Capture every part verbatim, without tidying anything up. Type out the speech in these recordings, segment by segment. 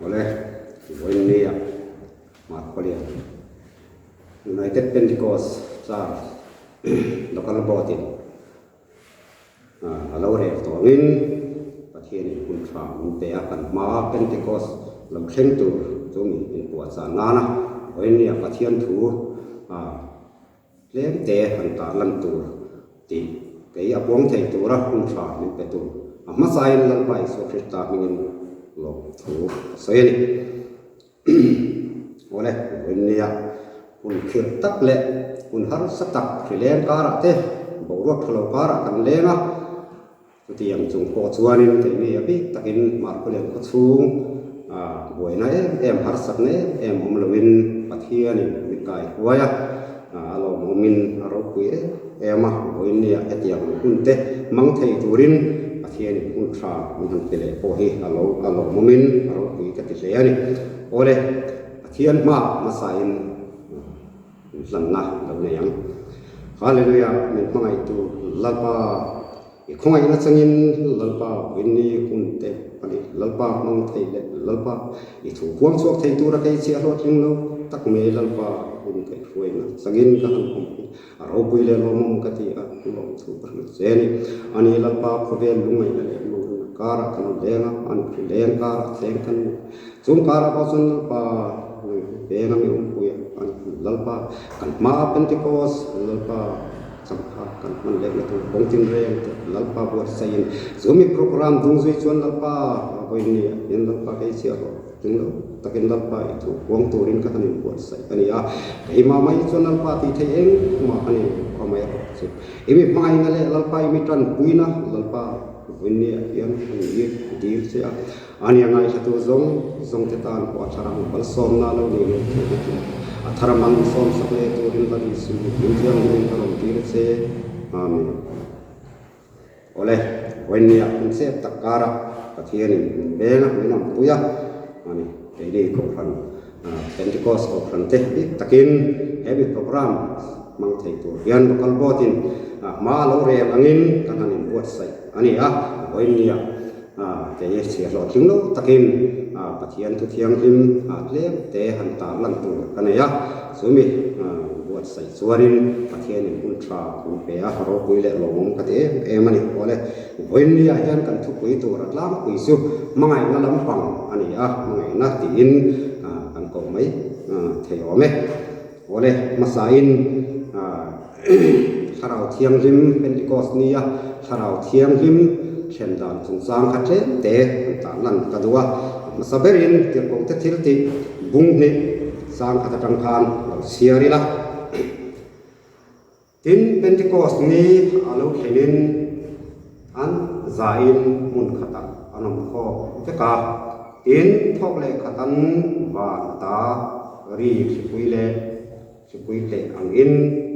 Awle, vawiin nia Markhawlian United Pentecost Church local board-in, a, a lo rel tawngin Pathienin hun ṭha min pe a, kan hmaa Pentecost lo thleng tur chu min inpuahchah nana, vawiin nia Pathian thu, a, tlem te han tarlan tur ti kei a puang thei tura hun ṭha min pe tur a hmasain Lalpa Isu Krista hmingin lawmthu ka sawi a nih. Awle, vawiin nia hun khirh tak le hun harsa tak hri leng karah te, boruak ṭha lo karah kan leng a. Chutiang chung pawh chuanin keini a bik takin Markhawlian khaw chhung, a, buaina em em, harsatna em em awm loin Pathianin mi kaihruai a, a, a lawmawmin a ropui em em a, vawiin nia hetiang hun te hmang thei turin Pathianin hun ṭha min han pe leh pawh hi a lo, a lawmawmin a ropui ka ti hle a nih. Awle, Pathian hma hmasain, a, hlanna lo nei ang. Hallelujah, min hmangaitu Lalpa, i khawngaihna changin Lalpa, vawiin ni hun te a nih Lalpa, hmang thei le Lalpa, i thu puang chhuak thei tura kei chhia hlawtling lo tak mai Lalpa, hun kaihruaina changin ka han awm hi a ropui le lawmawm ka ti a, lawmthu ka hril che a nih. A ni Lalpa, khawvel lungngaina le lungngaina karah kan leng a, an hri leng karah thleng kan Chung karah pawh chuan Lalpa, nang veng a mi umpui a, an Lalpa, kan hmaa Pentecost Lalpa, changkhat kan hman leh na tur kawng tinreng te Lalpa buatsaihin, chu mi program dungzui chuan Lalpa, vawiin nia hian Lalpa kei chhia hlawtling lo takin Lalpa i thu puang turin ka han inbuatsaih a ni a. Keimah mai chuan Lalpa tih theih engmah a ni, a mai rawh chu. I mi hmangaihna leh Lalpa i mi ṭanpuina Lalpa, vawiin nia hian a ni dil che a. A nia ngaithlatu zawng zawng te tan pawh a tharam malsawmna lo ni ngei thei nakin, a tharam an sawm sak le turin Lal Isu hming thianghlimin ka rawn tir che. Amen. Awle, vawiin nia hun chep tak karah Pathianin min veng a, min awmpui a. A ni, keini kohhran, a, Pentecost kohhran te bik takin hemi program hmang thei tur hian local board-in, a, hma lo rel angin kan han inbuatsaih a ni a. Vawiin nia, a, kei chhia hlawtling lo takin, a, Pathian thu thianghlim, a, tlem te han tarlan tur ka nei a. Chu mi, a, buatsaih chuanin Pathianin hun ṭha hun pe a, ropui leh lawmawm ka ti em em a ni. Awle, vawiin nia hian kan thupui tur a tlangpui chu hmangaihna lampang a ni a, hmangaihna tiin, a, kan ko mai, a, thei awm e. Awle, hmasain, a, Thlarau Thianghlim Pentecost nia, Thlarau Thianghlim thlen dan chungchang kha tlem te kan tarlan ka duh a. Hmasa berin Tirhkohte thiltih bung hnih chang khat aṭang khan lo chhiar ila. Tin, Pentecost ni a lo thlenin an zain hmun khata an awm khawm vek a. Tin, thawk leh khatan van ata ri thlipui le thlipui tleh angin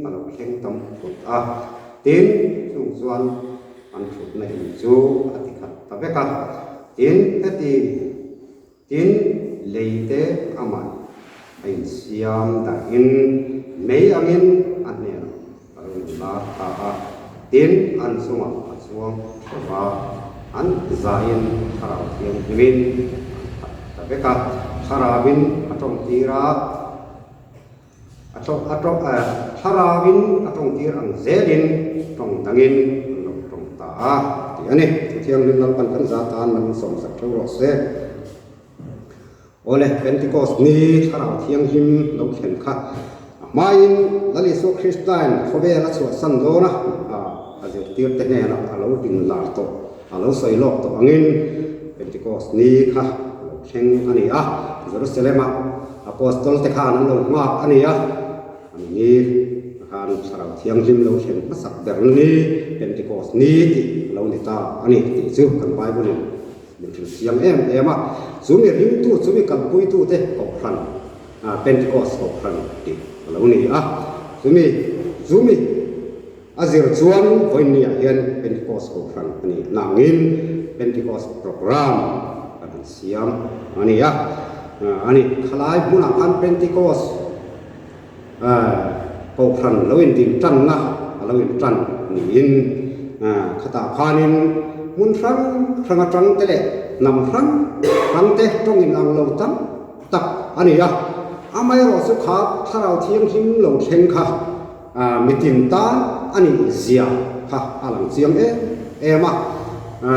a lo thleng tam phut a. Tin, chung chuan an thutna in chu a ti khat ta vek a. Tin, heti Tin, leite amah a insiam dahin mei angin a hnenah a lo inlar ta a. Tin, an chungah a chuang theuh a, an zain Thlarau Thianghlimin an that ta vek a. Thlarauin a ṭawngtir a, A ṭawng, a ṭawng, eh, Thlarauin a ṭawngtir ang zelin ṭawng dangin an lo ṭawng ta a, ti a ni. Thu thianghlim Lalpan kan za tan min sawm sak theuh rawh se. Awle, Pentecost ni Thlarau Thianghlim lo thlen kha a hmain Lal Isu Krista'n khawvel a chhuahsan dawn a, a, a zirtirte hnenah a lo din lar tawh, a lo sawi lawk tawh angin Pentecost ni kha a lo thleng a ni a. Jerusalem-a apostolte khan an lo nghak a ni a. An ni khan Thlarau Thianghlim lo thlen hmasak ber ni Pentecost ni tih a lo ni ta a ni tih chu kan Bible-in min hril chiang em em a. Chu mi ringtu, chu mi kalpuitute kohhran, a, Pentecost kohhran tih a lo ni a. Chu mi, chu mi A zir chuan vawiin niah hian Pentecost kohhran a nih nangin Pentecost program kan han siam a ni a. A, a ni, khalai hmunah khan Pentecost, a, kohhran lo indin ṭanna a lo inṭan niin, a, khatah khanin hmun hrang hrang aṭang te leh hnam hrang hrang te ṭawng inang lo tam tak a ni a. Amaherawhchu kha Thlarau Thianghlim lo thleng kha, a, mi tin tan a ni zia kha a lang chiang em em a. A,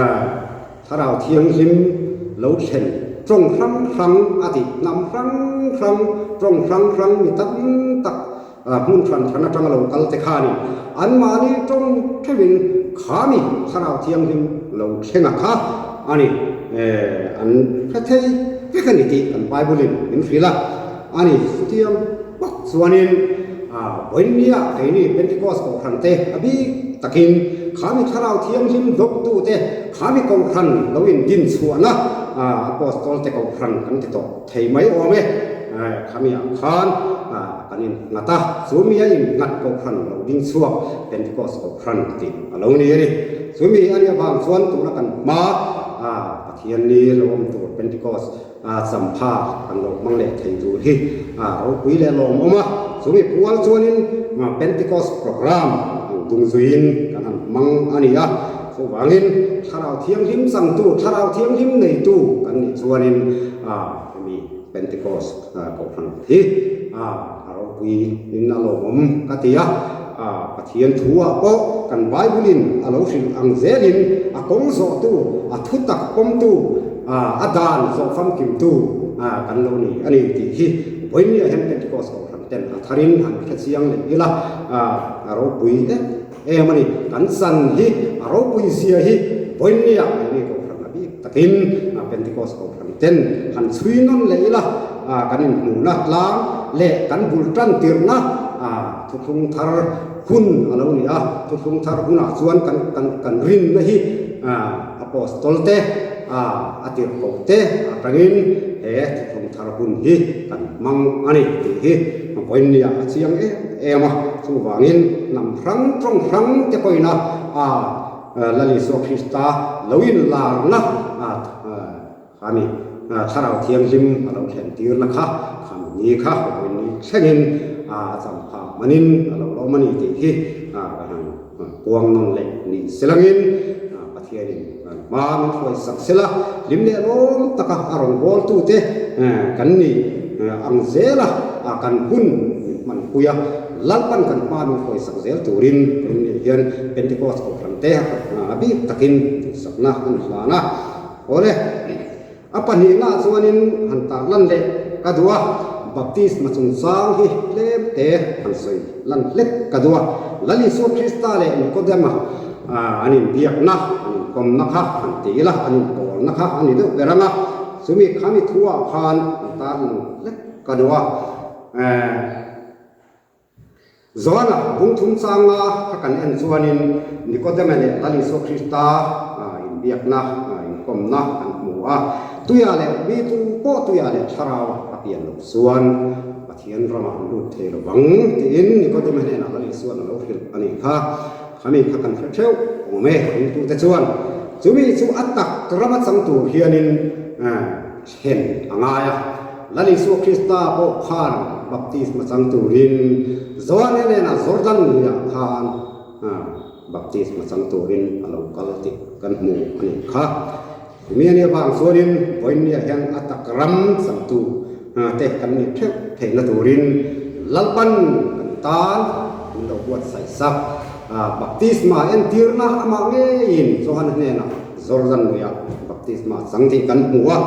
Thlarau Thianghlim lo thlen ṭawng hrang hrang a ti, hnam hrang hrang, ṭawng hrang hrang mi tam tak, a, hmun hran hran aṭanga lo kal te kha ni. Anmahni ṭawng ṭheuin kha mi Thlarau Thianghlim lo thlenga kha a ni, eh, an hre thei vek a ni ti kan Bible-in min hril a. A ni, chutiang bawk chuanin, a, vawinia keini Pentecost kohran te a bik takin kha mi Thlarau Thianghlim dawngtu te, kha mi kohran lo indin chhuahna, a, apostol te kohran kan ti tawh thei mai awm e. A, kha mi ah khan, a, kan innghat a, chu mi a innghat kohran lo ding chhuak Pentecost kohran ti a lo ni a ni. Chu mi a ni avang chuan tuna kan hma, a, Pathian ni lo awm tur Pentecost, a, champha kan lo hmang leh thei tur hi, a, ropui leh lawmawm a. Chu mi pual chuanin, a, Pentecost program dungzuiin kan han hmang a ni a. Chuvangin Thlarau Thianghlim changtu, Thlarau Thianghlim neitu kan nih chuanin, a, mi Pentecost, a, kohran hi, a, a ropuiin a lawmawm ka ti a. A, Pathian thu ah pawh kan Bible-in a lo hrilh ang zelin a kawng zawhtu, a thutak pawmtu, a, a dan zawh famkimtu, a, kan lo ni a ni tih hi vawinia hian Pentecost kohran ten a tharin han hre chiang leh ila, a, a ropui em em a ni. Kan chan hi a ropui zia hi vawinia keini kohran a bik takin, a, Pentecost kohran ten han chhui nawn leh ila, a, kan inhmuna tlang leh kan bul ṭan tirna, a, thuthlung thar hun a lo ni a. Thuthlung thar hunah chuan kan, kan, kan rinna hi, a, apostol te, a, a tirhkoh te aṭangin he thuthlung thar hun hi kan hmang a ni tih hi vawinia a chiang em em a. Chuvangin hnam hrang ṭawng hrang te pawhin a, a, Lal Isua Krista lo inlarna, a, a, kha mi, a, Thlarau Thianghlim a lo thlen tirna kha, kha mi ni kha vawiin thlengin, a, a champha hmanin a lo lawm a ni tih hi, a, kan han, a, puang nawn leh ni se langin, a, Pathianin, a, hma min hruai sak sela, hlim leh lawm taka a rawngbawltu te, a, kan ni, a, ang zela, a, kan hun min hmanpui a, Lalpan kan hma min hruai sak zel turin, vawiin hian Pentecost kohran te, a, a bik takin duhsakna an hlan a. Awle, a pahnihna chuanin han tarlan leh ka duh a, baptisma chungchang hi tlem te han sawi lan hlek ka duh a. Lal Isua Krista leh Nikodema, a, an inbiakna, an inkawmna kha han ti ila, an inpawlna kha a ni deuh ber ang a. Chumi kha mi thu ah khan han tarlan hlek ka duh a. Eh, Johana bung thum changa kha kan en chuanin Nikodema leh Lal Isua Krista, a, inbiakna, a, inkawmna kan hmu a. Tuia leh mi tu pawh tuia leh thlarau a pian lo chuan Pathian ramah an lut thei lo vang tiin Nikodema hnenah Lal Isuan a lo hrilh a ni kha. Khami kha kan hre theuh awm e, ringtute chuan. Chumi chu a tak rama chang tur hianin, a, thlen a ngai a. Lal Isua Krista pawh khan baptisma chang turin Johana hnenah Jordan nuiah khan, a, baptisma chang turin a lo kal tih kan hmu a ni kha. Chumi a ni avang chuanin vawiin nia hian a tak ram changtu, a, te kan ni theuh theihna turin Lalpan kan tan min lo buatsaih sak. A, baptisma entirna amah ngeiin Johana hnenah Jordan nuiah baptisma chang tih kan hmu a.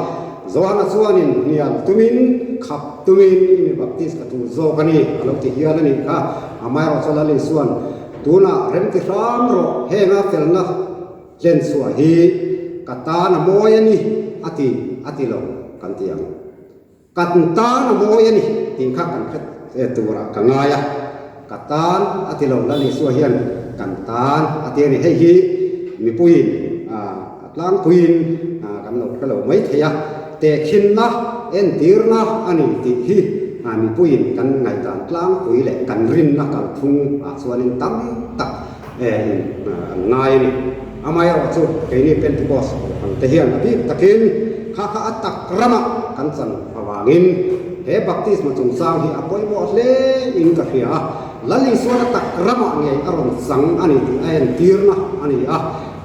Johana chuanin hnial tumin, khap tumin, "I mi baptis ka tur zawk a ni," a lo ti hial a ni kha. Amaherawhchu Lal Isuan, "Tunah remti hram rawh, henga felna hlen chhuah hi ka tan a mawi a ni," a ti, a ti lo kan ti ang. "Ka tan a mawi a ni," tih kha kan hre, eh, turah ka ngai a. "Ka tan," a ti lo, Lal Isua hian, "Ka tan," a ti a ni. Hei hi mipuiin, a, a tlangpuiin, a, kan lo hre lo mai thei a. Tehkhinna, entirna a ni tih hi, a, mipuiin kan ngaihdan tlangpui leh kan rinna kalphung ah chuanin tam tak, eh, in, a, an ngai a ni. Amaherawhchu keini Pentecost ang te hian a bik takin kha kha a tak ramah kan chan avangin he baptisma chungchang hi a pawimawh hle in ka hria a. Lal Isuan a tak ramah ngei a rawn chang a ni tih a entirna a ni a.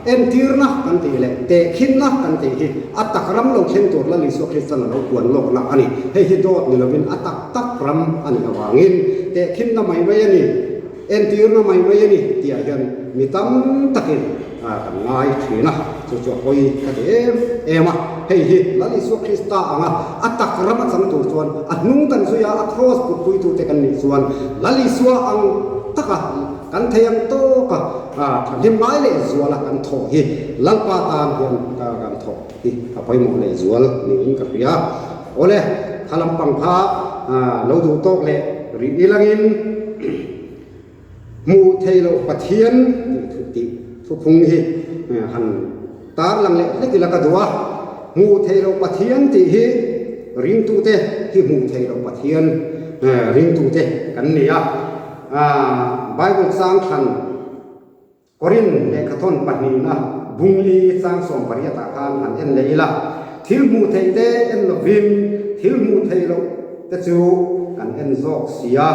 Entirna kan ti le tehkhinna kan ti hi a tak ram lo thleng tur Lal Isua Kristan a lo puan lawkna a nih. Hei hi dawt ni lovin a tak tak ram a nih avangin tehkhinna mai mai a nih, entirna mai mai a nih tia hian mi tam takin, a, kan ngai ṭhin a. Chu chu a pawi ka ti em em a. Hei hi Lal Isua Krista anga a tak ram a chang tur chuan a hnung kan zui a, a cross putpuitute kan nih chuan Lal Isua ang taka kan thei ang tawka, a, ṭhahnem ngai leh zuala kan thaw hi Lalpa tan hian, a, kan thaw hi a pawimawh leh zual niin ka hria. Awle, kha lampang kha, a, lo duh tawk leh rih ila angin, hmuh theih loh Pathian tih thu, tih thuphung hi, a, han tarlang leh hlek ila ka duh a. Hmuh theih loh Pathian tih hi ringtute hi hmuh theih loh Pathian, a, ringtute kan ni a. A, Bible chang thlan Korin lehkhathawn pahnina bung li chang sawm pariat ah khan han en leh ila. Thil hmuh theih te en lovin, thil hmuh theih loh te chu kan en zawk si a.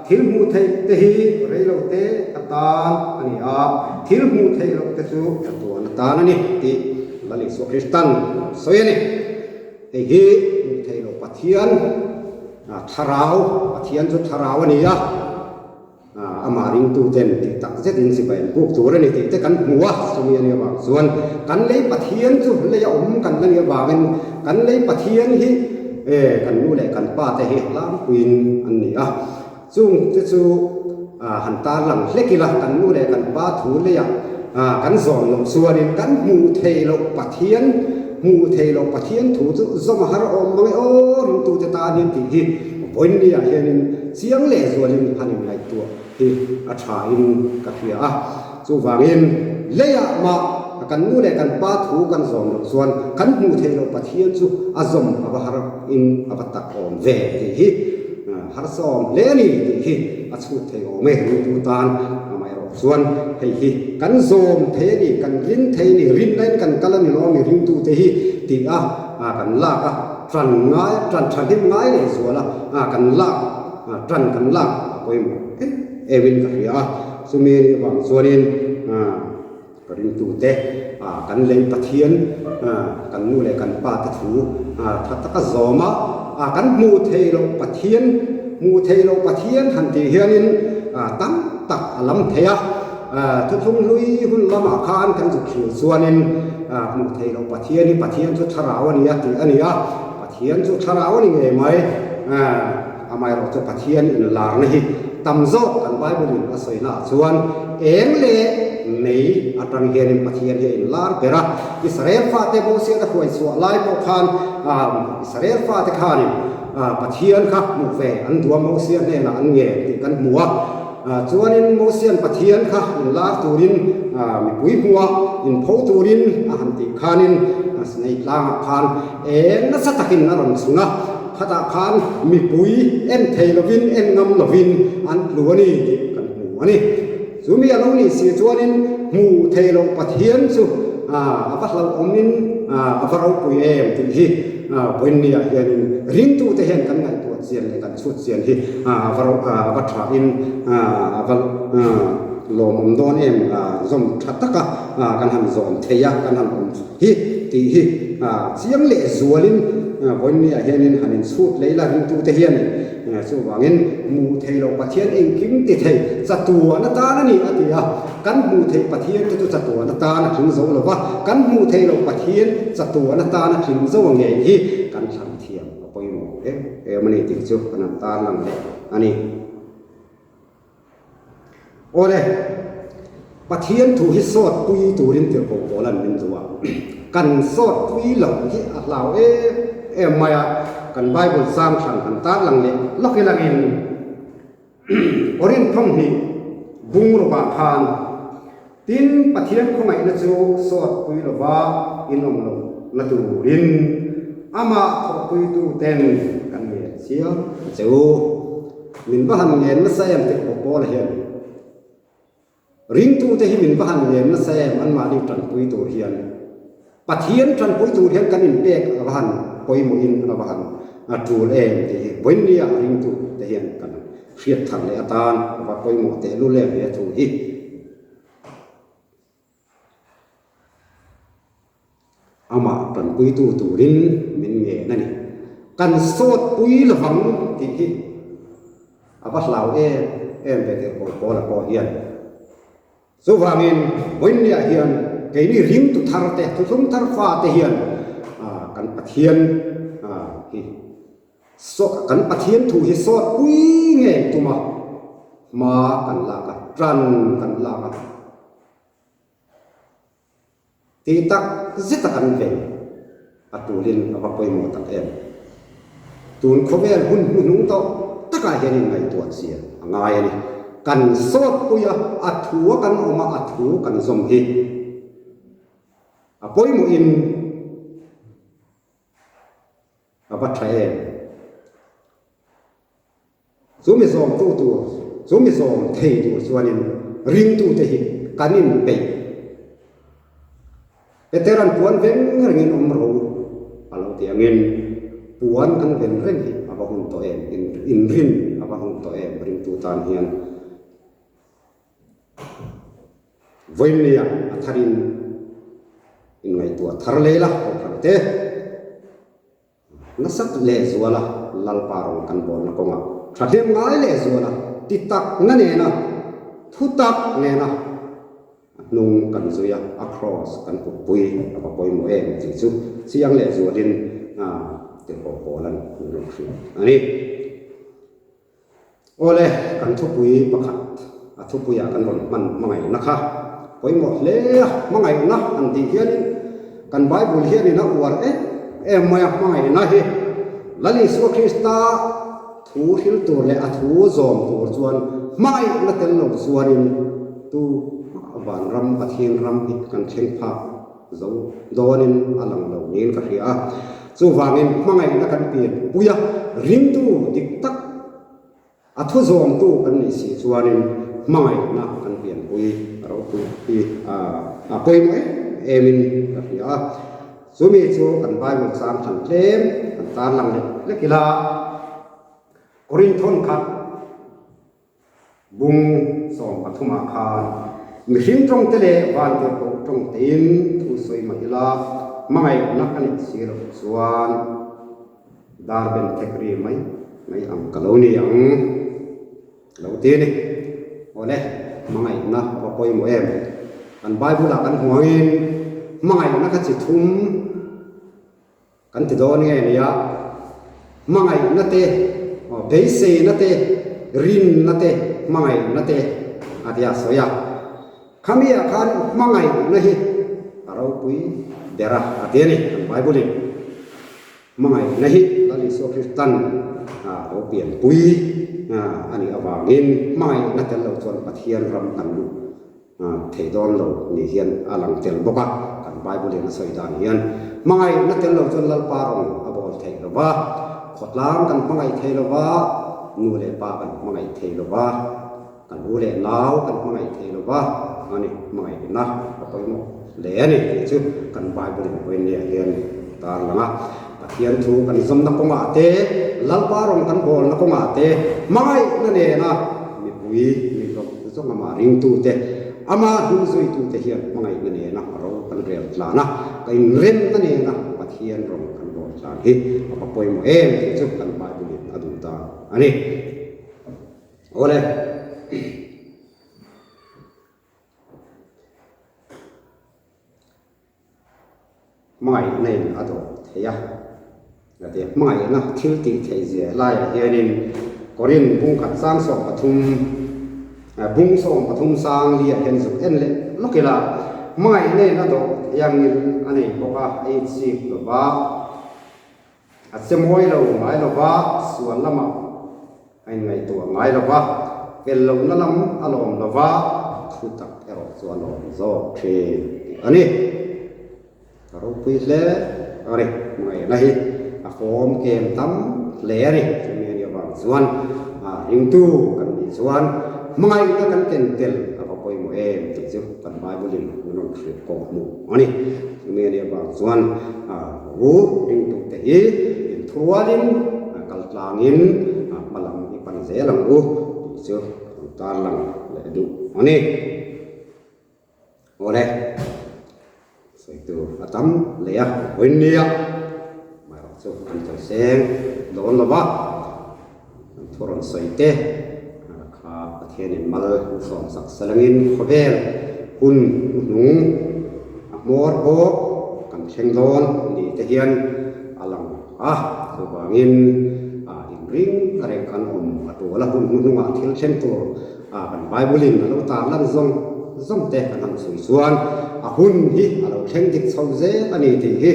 Thil hmuh theih te hi reilote atan a ni a, thil hmuh theih loh te chu chatuan atan a ni tih Lal Isua Kristan sawi a ni. Hei hi hmuh theih loh Pathian, a, thlarau, Pathian chu thlarau a ni a. A, ama ringtuten tih tak zetin chibai an buk tur a ni tih te kan hmu a, chumi a ni avang chuan kan lei Pathian chu leia awm kan la ni avangin kan lei Pathian hi, e, kan nu leh kan pa te hi hlangpuiin an ni a. Chung te chu, a, han tarlang hlek ila kan nu leh kan pa thu leia, a, kan zawm loh chuanin kan hmuh theih loh Pathian, hmuh theih loh Pathian thu chu zawm a har awm mang e aw ringtute tan hian tih hi vawiin niah hianin chiang leh zualin han inngaihtuah hi a ṭhain ka hria a. Chuvangin leia mah kan nu leh kan pa thu kan zawm loh chuan kan hmuh theih loh Pathian chu a zawm a va harin a va tak awm ve tih hi, a, harsa awm hle a ni tih hi a chhut thei awm e ringtu tan. Amaherawhchu hei hi kan zawm thei a ni, kan rin thei a ni, rinnain kan kal a ni lawm a ni ringtute hi tih a, a, kan lak a, ṭan ngai, ṭan ṭhahnem ngai leh zuala, a, kan lak, a, ṭan kan lak a pawimawh em em in ka hria a. Chumi a ni avang chuanin, a, ka ringtute, a, kan lei Pathian, a, kan nu leh kan pa te thu, a, ṭha taka zawm a, a, kan hmuh theih loh Pathian, hmuh theih loh Pathian han tih hianin, a, tam tak a lam thei a. A, Thuthlung Hlui hun lamah khan kan zuk hril chuanin, a, hmuh theih loh Pathian hi Pathian chu thlarau a ni a tih a ni a. Pathian chu thlarau a ni ngei mai. A, amaherawhchu Pathian inlarna hi tam zawk kan Bible-in a sawinaah chuan eng leh mei aṭang hianin Pathian hi a inlar ber a. Israel fate Mosia a hruai chhuah lai pawh khan, a, Israel fate khanin, a, Pathian kha hmu ve an duh a, Mosia hnenah an ngen tih kan hmu a. A, chuanin Mosian Pathian kha inlar turin, a, mipui hmua inpho turin a han tih khanin, a, Sinai tlangah khan eng nasa takin a rawn chhung a, khatah khan mipui en thei lovin, en ngam lovin an tlu a ni tih kan hmu a ni. Chumi a lo ni si chuanin hmuh theih loh Pathian chu, a, a va hlauhawmin, a, a va ropui em tih hi, a, vawiin niah hianin ringtute hian kan ngaihtuah chian leh kan chhut chian hi, a, a va ro-, a, a va ṭhain, a, a va, a, lawmawm dawn em, a, zawm ṭha taka, a, kan han zawm thei a, kan han awm hi tih hi, a, chiang leh zualin, a, vawiin niah hianin han inchhut leh ila ringtute hian, a, chuvangin hmuh theih loh Pathian engkim ti thei chatuan atan a ni a ti a. Kan hmuh theih Pathian te chu chatuan atana tling zo lova, kan hmuh theih loh Pathian chatuan atana tling zo a ngei hi kan thlang thiam a pawimawh em em a ni tih chu kan han tarlang leh a ni. Awle, Pathian thu hi sawtpui turin tirhkoh Paula'n min duh a. Kan sawtpui loh hi a hlau em em mai a, kan Bible chang thlan han tarlang leh lawk ila angin, Korin thawmhnih bung rukah khan, tin, Pathian khawngaihna chu sawtpui lova in awm lohna turin ama thawhpuituten kan ngen chiang che u. Min va han ngen nasa em tirhkoh Paula hian. Ringtute hi min va han ngen nasa em anmahni ṭanpui tur hian. Pathian ṭanpui tur hian kan inpek a va han pawimawhin a va han a tul em tih hi vawiin niah ringtute hian kan hriat thar leh atan a va pawimawh teh lul em hi a thu hi. ama ṭanpuitu turin min ngen a nih. Kan sawtpui lovang tih hi a va hlau em em ve tirko Paula pawh hian. Chuvangin vawinia hian keini ringtu tharte, thuthlung thar fate hian, a, kan Pathian, a, hi, saw-, kan Pathian thu hi sawtpui ngei tuma hma kan lak a, ṭan kan lak a. Tih tak zeta kan veng a tulin a va pawimawh tak em. Tun khawvel hun hnuhnung tawh takah hian inngaihtuah zia a ngai a ni. Kan sawtpui a, a thu a kan awm a, a thu kan zawm hi a pawimawhin a va ṭha em. Chu mi zawmtu tur, chu mi zawm thei tur chuanin ringtute hi kan inpeih. Peteran puan veng rengin awm ro a lo ti angin, puan kan veng reng hi a va hun tawh em, in, inrin a va hun tawh em, ringtu tan hian. Vawinia a tharin inngaihtuah thar leh la, kohhran te. Nasa leh zuala Lalpa rawng kan bawlna kawnga ṭhahnem ngai leh zuala, titakna nena, thutak nena a hnung kan zui a, a cross kan putpui a va pawimawh em tih chu chiang leh zualin, a, tirko Paulan a rawn hrilh a ni. Awle, kan thupui pakhat, a thupuia kan rawn hman hmangaihna kha pawimawh hle a, hmangaihna an tih hianin kan Bible hianin a uar em em mai a, hmangaihna hi Lal Isua Krista thu hril tur leh a thu zawm tur chuan hmangaihna tel lo chuanin tu vanram Pathian ram hi kan thleng phak zo dawnin a lang lo niin ka hria a. Chuvangin hmangaihna kan pianpui a, ringtu dik tak a thu zawmtu kan nih si chuanin hmangaihna kan pianpui a ropui hi, a, a pawimawh em emin ka hria a. Chumi chu kan Bible chang thlang tlem kan tarlang lek lek ila. Korinthon khat bung sawm pathumah khan mihring ṭawngte leh vantirko ṭawngtein thu sawi mah ila hmangaihna ka nih si loh chuan dar ben thek ri mai mai ang ka lo ni ang lo ti a ni. Awle, hmangaihna a va pawimawh em. Kan Bible-ah kan hmuh angin hmangaihna kha chi thum kan ti dawn nge nia. Hmangaihna te, aw, beiseina te, rinna te, hmangaihna te a tia sawi a. Khami ah khan hmangaihna hi a ropui ber a, a ti a ni kan Bible-in. Hmangaihna hi Lal Isua Kristan, a, lo pianpui, a, a nih avangin hmangaihna tel lo chuan Pathian ram kan luh, a, thei dawn lo ni hian a lang tel bawk a, kan Bible-in a sawi dan hian. Hmangaihna tel lo chuan Lalpa rawng a bawl thei lo va, khawtlang kan hmangaih thei lo va, nu leh pa kan hmangaih thei lo va, kan u leh nau kan hmangaih thei lo va, a ni, hmangaihna a pawimawh hle a ni tih chu kan Bible-in vawinia hian tarlang a. Pathian thu kan zawmna kawngah te, Lalpa rawng kan bawlna kawngah te, hmangaihna nena mipui, mi zawng zawng ama ringtute, ama hnungzuitute hian hmangaihna nena a ro kan rel tlan a, ka inremna nena Pathian rawng kan bawl tlan hi a va pawimawh em tih chu kan Bible-in a duh dan a ni. Awle. Hmangaihna in a dawt thei a. Ate hmangaihna thil tih theih zia laiah hianin Korin bung khat chang sawm pathum, eh, bung sawm pathum chang li ah hian zuk en leh lawk ila. Hmangaihna in a dawt thei angin a nei bawk a, a it sik lo va. A che mawi lo ngai lo va, sual lamah a inngaihtuah ngai lo va, fel lohna lam a lawm lo va, thutak erawh chu a lawm zawk ṭhin tih a ni. Ka ropui hle a ni, hmangaihna hi a fawm kem tam hle a ni. Chumi a ni avang chuan, a, ringtu kan nih chuan hmangaihna kan ken tel a va pawimawh em tih chu kan Bible-in a rawn hrilh kawng hmu a ni. Chumi a ni avang chuan, a, u ringtute hi inthurualin, a, kaltlangin, a, hmalam i pan zel ang u tih chu kan tarlang leh duh a ni. Awle. Sawitu a tam leia vawiin nia mai rawh chu kan chawi seng dawn lo va. Kan thu rawn sawi te kha Pathienin mal sawm sak selangin khawvel hun hnung a hmawr bawk kan thleng dawn ni te hian a lang a. Chuvangin a inring a reng kan awm a tuala hun hnungah thil thleng tur a kan Bible-in a lo tarlang zawng zawng te kan han sawi chuan a hun hi a lo thleng dik chho zel a ni tih hi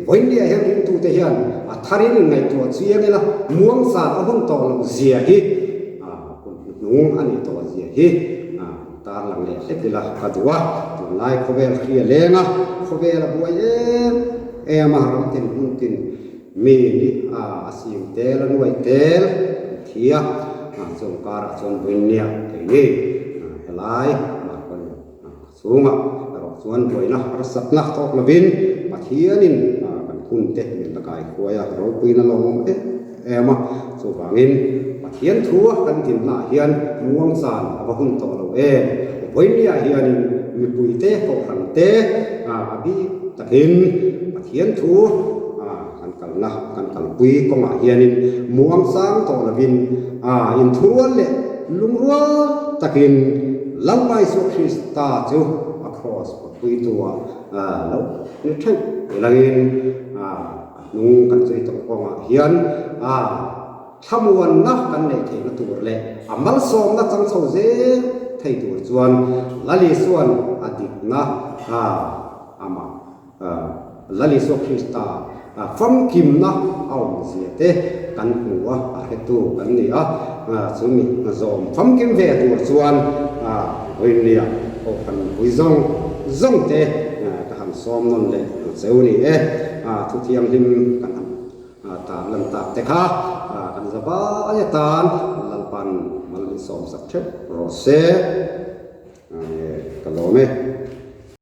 vawiin nia hian ringtute hian a tharin inngaihtuah chiang ila muang san a hun tawh lo zia hi a hun hnung a ni tawh zia hi a tarlang leh hlek ila ka duh a. Tunlai khawvel hri a leng a, khawvel a buai em em a, ram tin hun tin mi ni a, a sing tel a nuai tel thi a, a chung karah chuan vawiin nia keini a helai Markon a chhungah erawh chuan buaina harsatna tawk lovin Pathianin a kan hun te min la kaikhuai a, ropuina lawm em em a. Chuvangin Pathian thu a kan dinna hian muang san a va hun tawh lo em. Vawiin nia hianin mipui te, kohhran te a, a bik takin Pathian thu a kan kalna, kan kalpui kawngah hianin muang sang tawh lovin a inthurual leh lungrual takin Lalpa Isua Krista chu a cross pui tua a lo ni thei langin a hnung kan chui tawh kawngah hian a thlamuanna kan nei theihna tur leh a malsawmna chang chho zel thei tur chuan Lal Isuan a dikna a ama a Lal Isua Krista a famkimna a awm zia te kan hmu a, a hretu kan ni a. A, chumi zawm famkim ve tur chuan a vawiin nia kohhran pui zawng zawng te a ka han sawm nawn leh cheu ni e. A thu thianghlim kan han a tarlan tak te kha a kan zavai atan Lalpan mal min sawm sak theuh rawh se. A, ka lawm e.